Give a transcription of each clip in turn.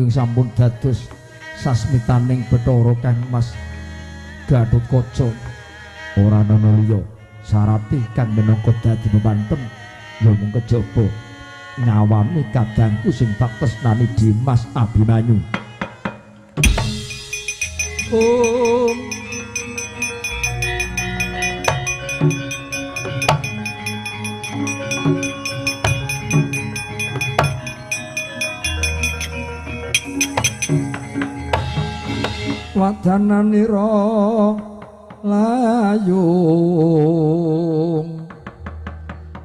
Sampun dados sasmitaning Bathara Kang Mas Gatotkaca. Ora ana liya sarate kang minangka dadi pepanthen ya mung kejaba nyawane kadangku sing tak tresnani Dimas Abimanyu. Om wadananira layung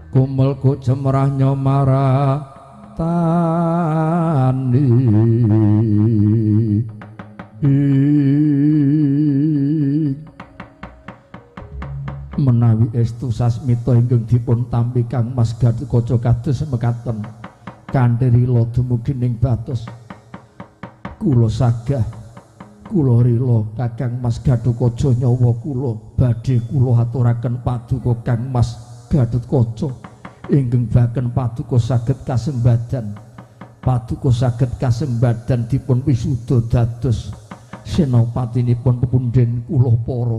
kumel kujemrah nyomara tani menawi estu sasmita ingkang dipun tampi Kang Mas Gatotkaca kados mekaten kanthi rila dumugi ning batos kula sagah kula rila Kakang Mas Gatotkaca nyawa kula badhe kula aturaken paduka Kang Mas Gatotkaca ingkang baken paduka saged kasembadan paduka saged kasembadan dipun wisuda dados senapatinipun pepundhen kula para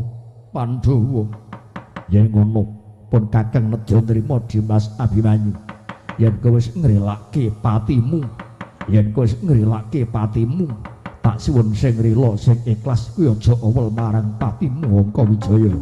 Pandhawa. Yen ngono pun Kakang nedya nrima Dimas Abimanyu yen kowe wis ngrelake patimu yen kowe wis ngrelake patimu tak suwun sing rela sing ikhlas kuwi aja awel marang patimu Angka Wijaya.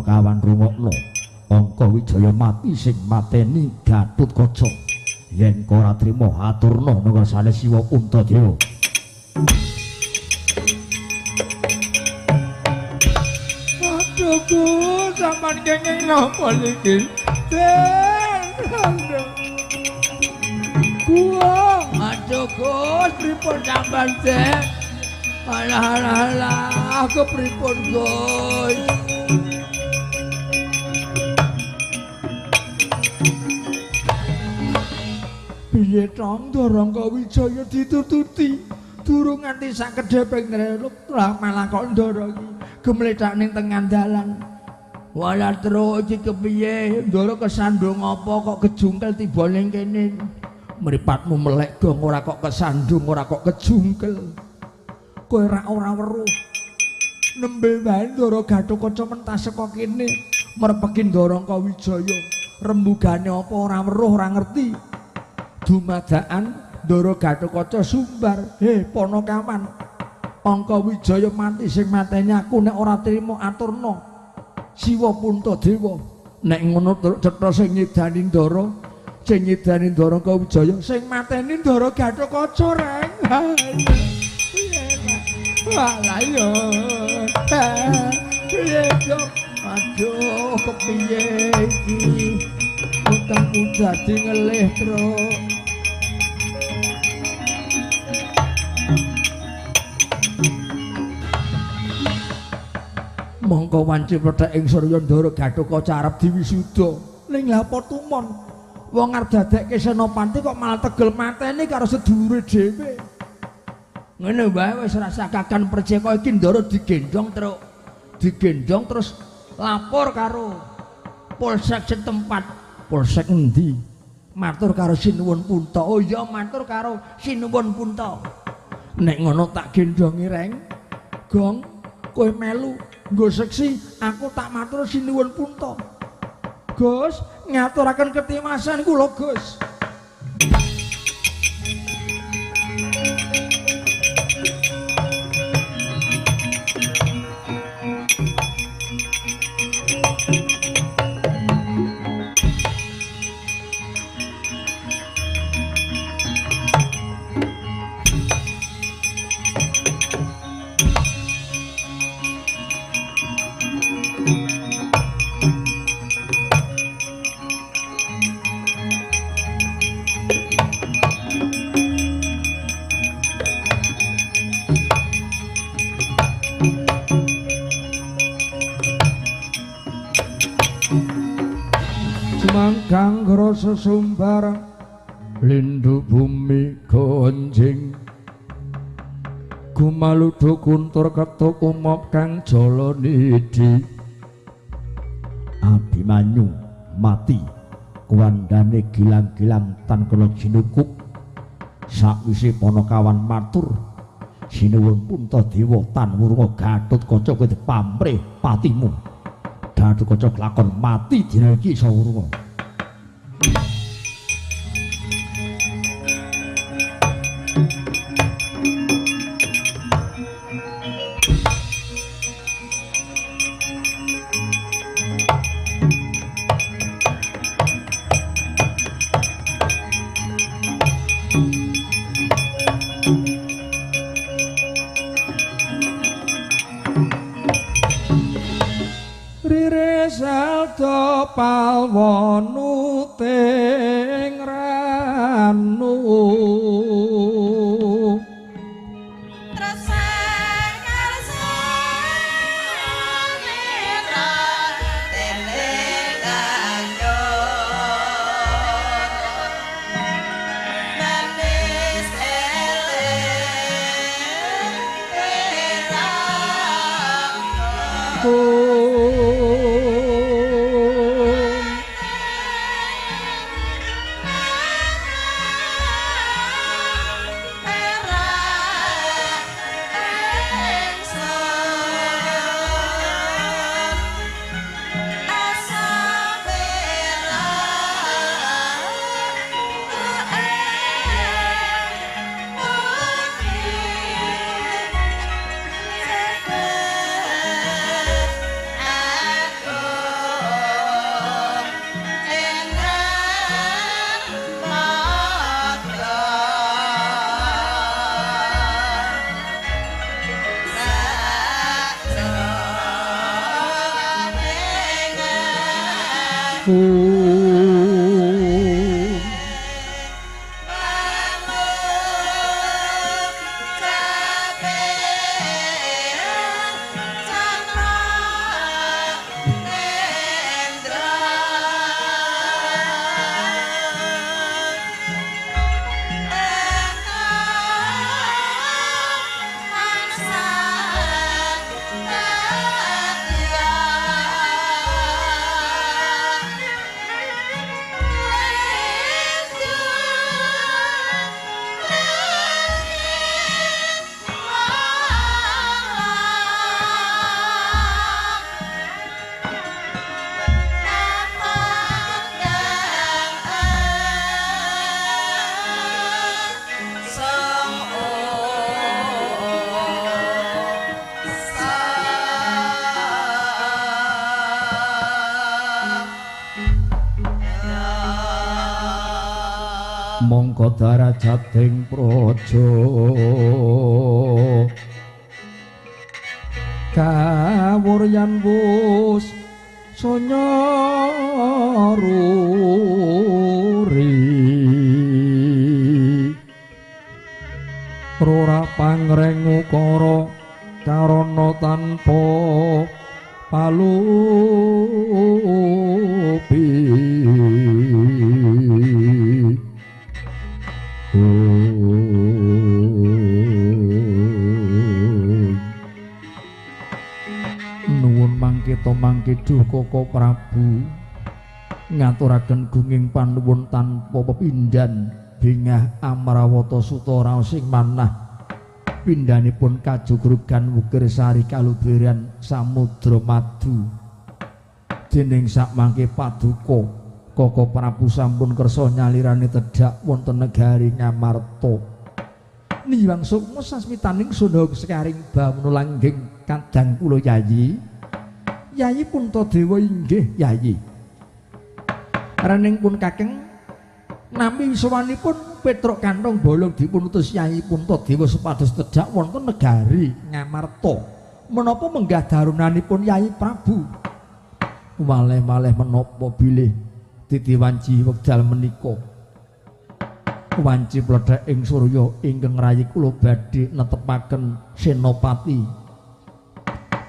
Kawan rungokno Angka Wijaya mati sing mateni Gatotkaca yen ora trima aturna nang Siwa Puntadewa. Aduh Gus, sampean kenging napa niki? Gua, aduh Gus, pripun sampean teh? Alah alah alah, aku pripun Gus? Piye tong Ndara Wijaya ditututi durung nganti sak kedheping nreluk malah kok ndara iki gemlethak ning tengah dalan. Walah truk iki kepiye ndara kesandung apa kok kejungkel tiba ning kene. Mripatmu melek gong ora kok kesandung ora kok kejungkel. Kowe ora weruh. Nembe wae Ndara Gatotkaca mentas saka kene merpeki Ndara Wijaya. Rembugane apa ora weruh ora ngerti. Dumadaan Ndara Gatotkaca sumbar, "He Panakawan, Angka Wijaya mati sing mateni aku nek ora trima aturna Siwa Puntadewa." Nek ngono cetha sing nyidani Ndara, sing nyidani Ndara Wijaya, sing mateni Ndara Gatotkaca reng. Walah yo. Piye yo? Aduh, kepiye iki? Utangku dadi ngelih, Truk. Mongko wanci pethek ing Surya Ndara Gatotkaca arep diwisuda. Ning lha apa tumon? Wong arep dadekke senopati kok malah tegel mateni karo sedulure dhewe. Ngene wae wis rasakakan perceka iki Ndara digendhong, Truk. Digendhong terus lapor karo polsek setempat. Polsek endi? Matur karo Sinuwun Punta. Oh iya, matur karo Sinuwun Punta. Nek ngono tak gendhongi reng. Gong, kowe melu nggo seksi, aku tak matur Sinuwun Punta. Gus, ngaturaken ketimasan kula, Gus. Ganggra sesumbar lindu bumi gonjing gumaludu kuntur ketuk umop kang jala nidhi. Abimanyu mati kuwandane gilang-gilang tan kena jinukup. Sakwise Panakawan matur sinuwun Puntadewa tan wurunga Gatotkaca kowe dipamrih patimu. Gatotkaca kelakon mati dina iki isa wurunga. Palwanu ting ranu Mongko darajating praja kawuryan wus sonya ruri rora pangrengu kara karana tanpa palupi. Nuwun mangkita mangke duh Koko Prabu ngaturaken gunging panuwun tanpa pepindhan bingah Amrawata suta raos ing manah pindhanipun kajugrugan wukir sari kaluberan samudra madu. Dening sakmangke paduka Koko Prabu sampun kersa nyalirane tedhak wonten negari Ngamarta. Niwang sukma sasmitaning sunda sekaring bawana langgeng kadang kula Yayi. Yayi Puntadewa inggih Yayi. Rening pun kakeng nami sowanipun Petruk Kanthong Bolong dipun utus Yayi Puntadewa supados tedhak wonten negari Ngamarta. Menapa menggah darunanipun Yayi Prabu? Malih-malih menapa bilih titi wanci wekdal menika wanci pledhek ing surya ingkang rayi kula badhe netepaken senopati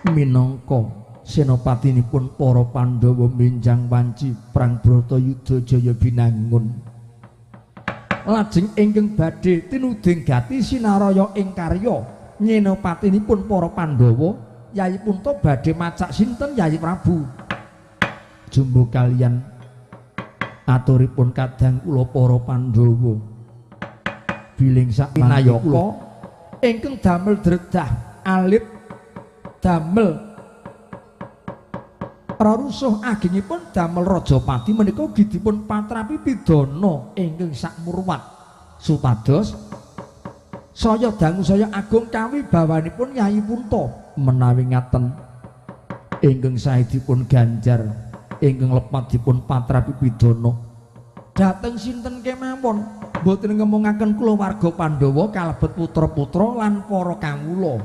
minangka Senopatinipun para Pandhawa minjang wanci perang Bratayuda Jaya Binangun. Lajeng ingkang badhe tinuding gati sinaraya ing karya nyenopatinipun para Pandhawa, Yayi Punta badhe macak sinten Yayi Prabu. Jumbo kalian aturipun kadang kula para Pandhawa. Biling sak pinayaka ingkang damel dredah alit damel rarusuh agengipun damel Rajapati menika ugi dipun patrapi pidana ingkang sakmurwat supados saya dangu saya agung kawibawanipun Yayi Punta. Menawi ngaten ingkang sae dipun ganjar ingkang lepat dipun patrapi pidana dhateng sinten kemawon mboten ngemungaken kulawarga Pandhawa kalebet putra-putra lan para kawula.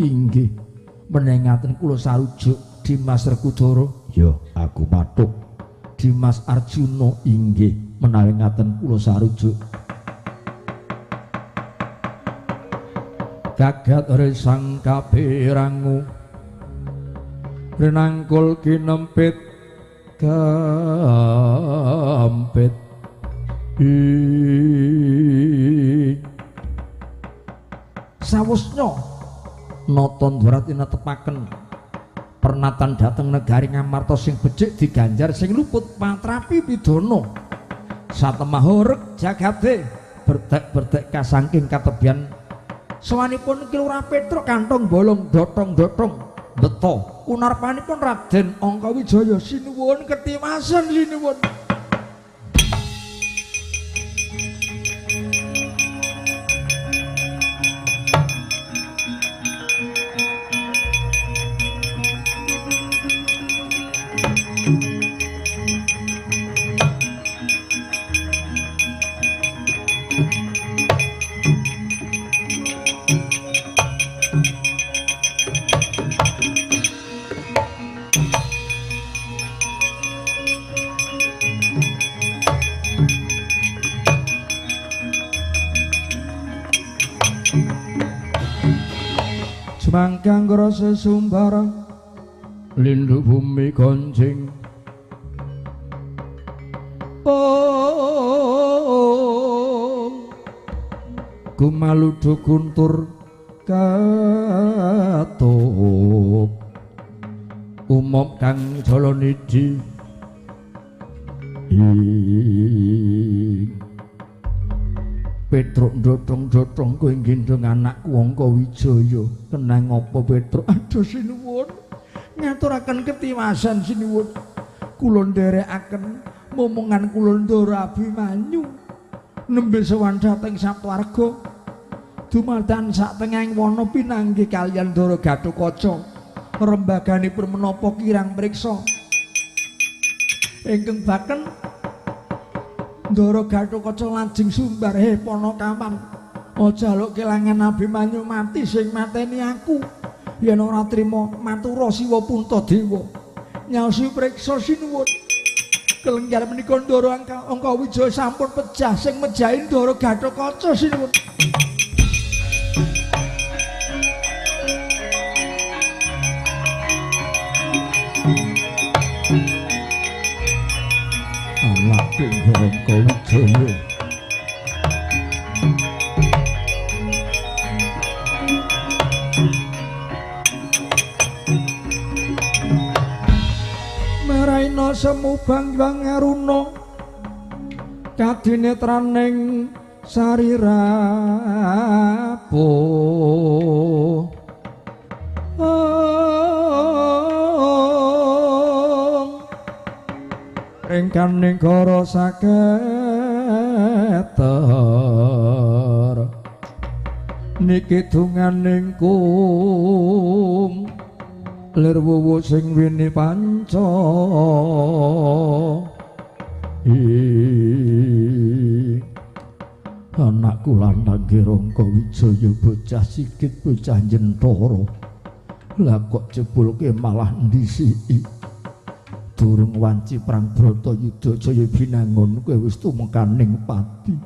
Inggih menawi ngaten kula sarujuk Dimas Werkudara. Ya aku matuk. Dimas Arjuna. Inggih menawi ngaten kula sarujuk. Gagat resang kapirangu renangkul kinempit gampit ing sawusnya nata Ndorowati netepaken pernatan dhateng negari Ngamarta sing becik diganjar sing luput patrapi pidana. Satemah horeg jagate bertek-bertek kasangking katebian sowanipun Ki Lurah Petruk kantong bolong dotong-dotong beto kunarpanipun Raden Angkawijaya. Sinuwun ketiwasan sinuwun. Mangkang rasa sumbara lindu bumi goncing oh gumaludu guntur katup umum kang jalanidi Petruk ndotong-ndotong kowe nggendhong anakku Angkawijaya. Kenang apa Petruk? Aduh sinuwun, ngaturaken ketiwasan sinuwun. Kula nderekaken momongan kula Ndara Abimanyu. Nembe sowan dhateng Saptwarga. Dumadan sak tengahing wana pinanggih kaliyan Ndara Gatotkaca. Rembaganipun menapa kirang priksa. Ingkang baken Ndara Gatotkaca lajeng sumbar, "He Panakawan, aja jaluk kelangan Abimanyu mati sing mateni aku. Yen ora trima matura Siwa Puntadewa." Nyaosi priksa sinuwun. Kelenggar menika Ndara Angkawijaya sampun pejah sing mejahi Ndara Gatotkaca sinuwun. Angkawijaya meraina semu bangbang aruna kadinetraning sarirapo ringkaning gara saketer niki dunganing kum lir wuwu sing wini panca ing anakku lanang Angkawijaya bocah sikit bocah jentara lah kok jebulke malah ndisiki. Durung wanci perang Bratayuda Jaya Binangun kowe wis tumekaning pati.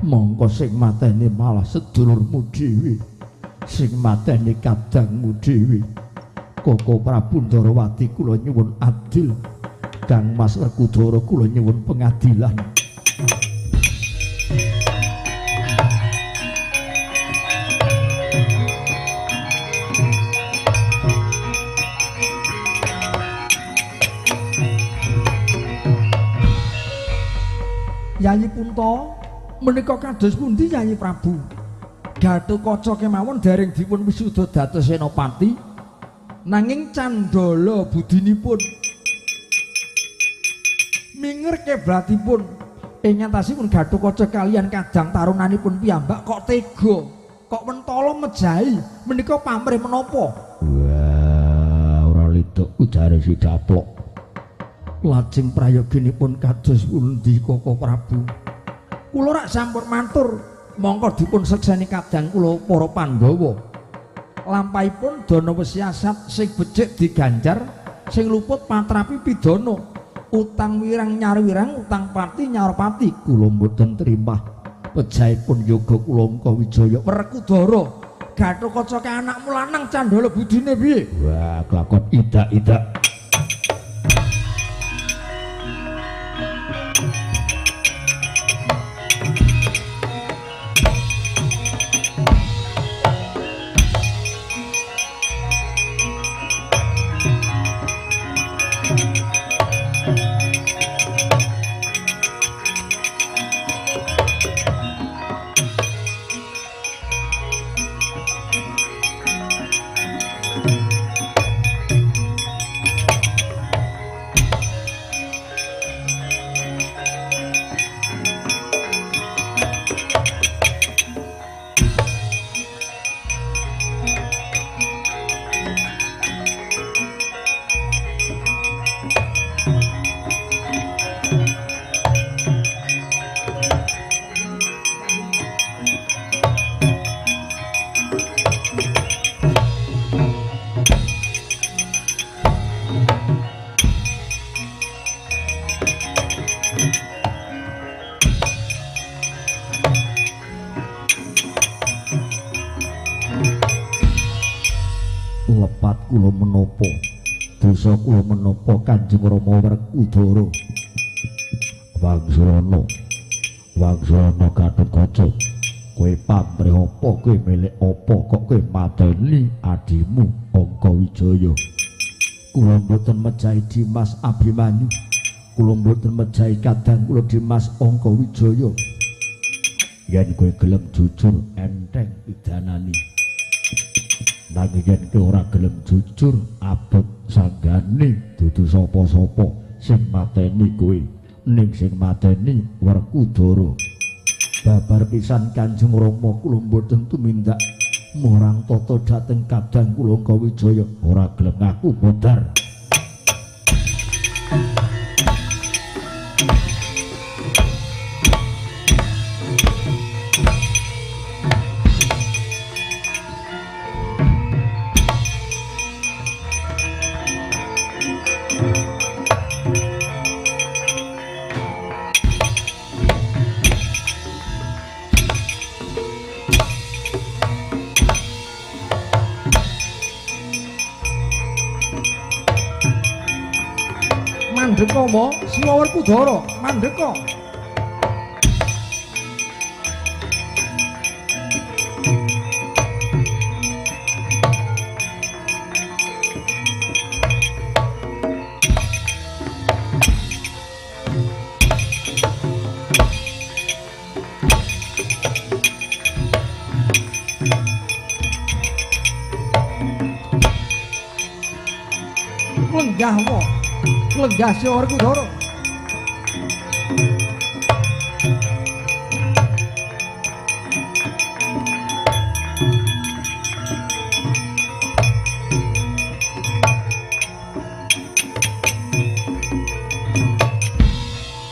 Mongko sing mateni malah sedulurmu dhewe, sing mateni kadangmu dhewe. Koko Prabu Ndarawati kula nyuwun adil. Kang Mas Werkudara kula nyuwun pengadilan. Yayi Punta menika kados pundi Yayi Prabu? Gatotkaca kemawon dereng dipun wisuda dados senopati, nanging candala budinipun minger keblatipun ing ngatasipun Gatotkaca kalian kadang tarunanipun piyambak kok tega, kok mentala mejahi menika pamrih menapa? Wah, ora lidok ujare si daplok. Lajeng prayoginipun kados pundi Koko Prabu? Kula rak sampun matur, mongko dipun sekseni kadang kula para Pandhawa. Lampahipun dana wesiasat sing becik diganjar, sing luput patrapi pidana. Utang wirang nyar wirang, utang pati nyar pati. Kula mboten trimah pejahipun yoga kula Angkawijaya. Werkudara, Gatotkaca ka anakmu lanang candala budine piye? Wah, kelakon idak-idak. Lepat kula menapa dosa kula menapa Kanjeng Rama Werkudara? Wangsulana, Wangsulana Gatotkaca, kowe pamrih apa, kowe milik apa kok kowe mateni adimu Angkawijaya? Kula mboten mejahi Dimas Abimanyu, kula mboten mejahi kadang kula Dimas Angkawijaya. Yen kowe gelem jujur enteng pidanane, nanging yen kowe ora gelem jujur abot sanggane dudu sapa-sapa sing mateni kowe, ning sing mateni Werkudara. Babar pisan Kanjeng Rama kula mboten tumindak marang tata dhateng kadang kula Angkawijaya. Ora gelem ngaku modar. Mandeka mo, Siwa Werkudara, mandeka. Lenggah mo. Lenggah Siwa Werkudara.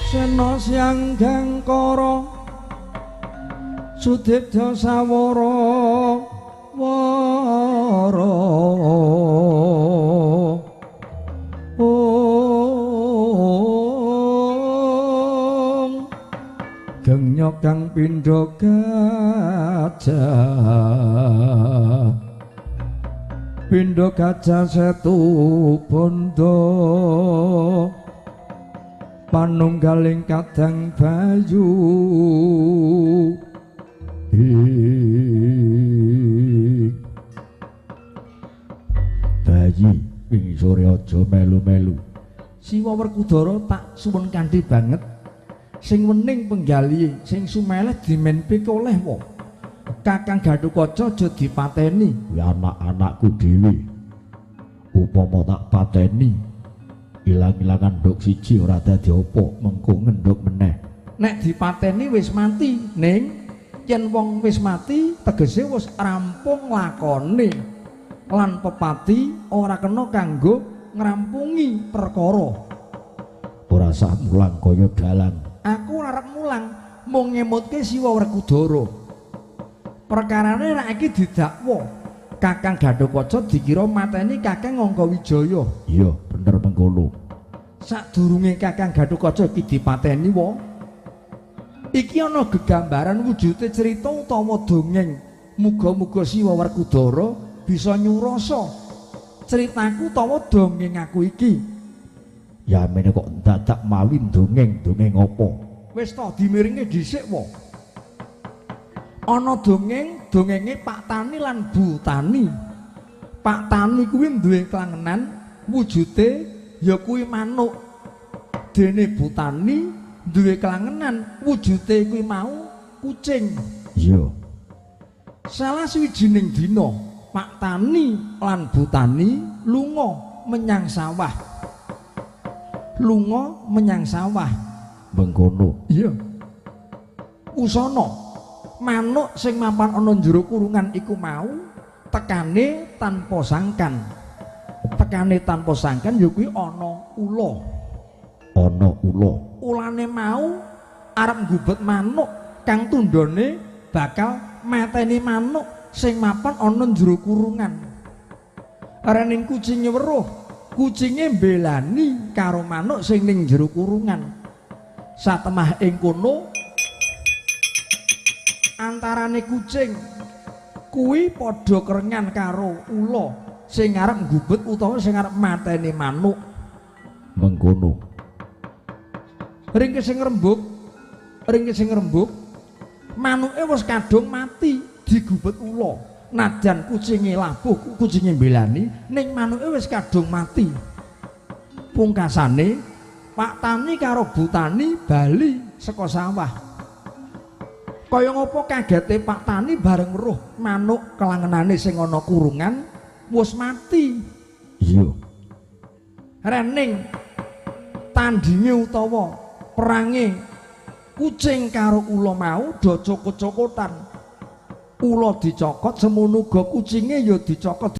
Sena siang gangkara sudipta sawara wara. Gengnya kang pindha gajah pindha gajah setu bondo panunggaling kadang bayu bayi wingi sore aja melu-melu. Siwa Werkudara tak suwun kanthi banget sing wening penggalihe sing sumeleh dimen pikoleh wa. Kakang Gatotkaca aja dipateni. Kuwi anak-anakku dhewe. Upama tak pateni ilang-ilangan nduk siji ora dadi apa, mengko ngendhuk meneh. Nek dipateni wis mati, ning yen wong wis mati tegese wis rampung lakone. Lan pepati ora kena kanggo ngrampungi perkara. Ora sah mulang kaya dalang. Aku ora arep mulang, mung ngemutke Siwa Werkudara. Perkarane nek iki didakwa Kakang Gatotkaca dikira mateni Kakang Angkawijaya. Iya, bener mengkono. Sadurunge Kakang Gatotkaca iki dipateni wa, iki ana gegambaran wujude cerita utawa dongeng. Muga-muga Siwa Werkudara bisa nyurasa ceritaku utawa dongeng aku iki. Ya mene kok dadak mawi dongeng, dongeng apa? Wis to dimiringe dhisik wa. Ana dongeng, dongenge Pak Tani lan Bu Tani. Pak Tani kuwi duwe klangenan wujude ya kuwi manuk. Dene Bu Tani duwe klangenan wujude kuwi mau kucing. Iya. Salah sawijining dina Pak Tani lan Bu Tani lunga menyang sawah. Lunga menyang sawah. Mengkono. Iya. Usana manuk sing mapan ana jero kurungan iku mau tekane tanpa sangkan. Tekane tanpa sangkan ya kuwi ana ula. Ana ula. Ulane mau arep nggubet manuk kang tundhone bakal mateni manuk sing mapan ana jero kurungan. Rening kucinge weruh, kucinge mbelani karo manuk sing ning jero kurungan. Satemah ing kono antarane kucing kuwi padha kerengan karo ula sing arep nggubet utawa sing arep mateni manuk. Mengkono. Ringkes sing rembug, ringkes sing rembug, manuke wis kadung mati digubet ula. Najan kucinge labuh, kucinge mbelani, ning manuke wis kadung mati. Pungkasane Pak Tani karo Bu Tani bali saka sawah. Kaya ngapa kagete Pak Tani bareng weruh manuk kelangenane sing ana kurungan wis mati. Iya. Rening tandinge utawa perange kucing karo ula mau do cokot-cokotan. Ula dicokot semono uga kucinge ya dicokot.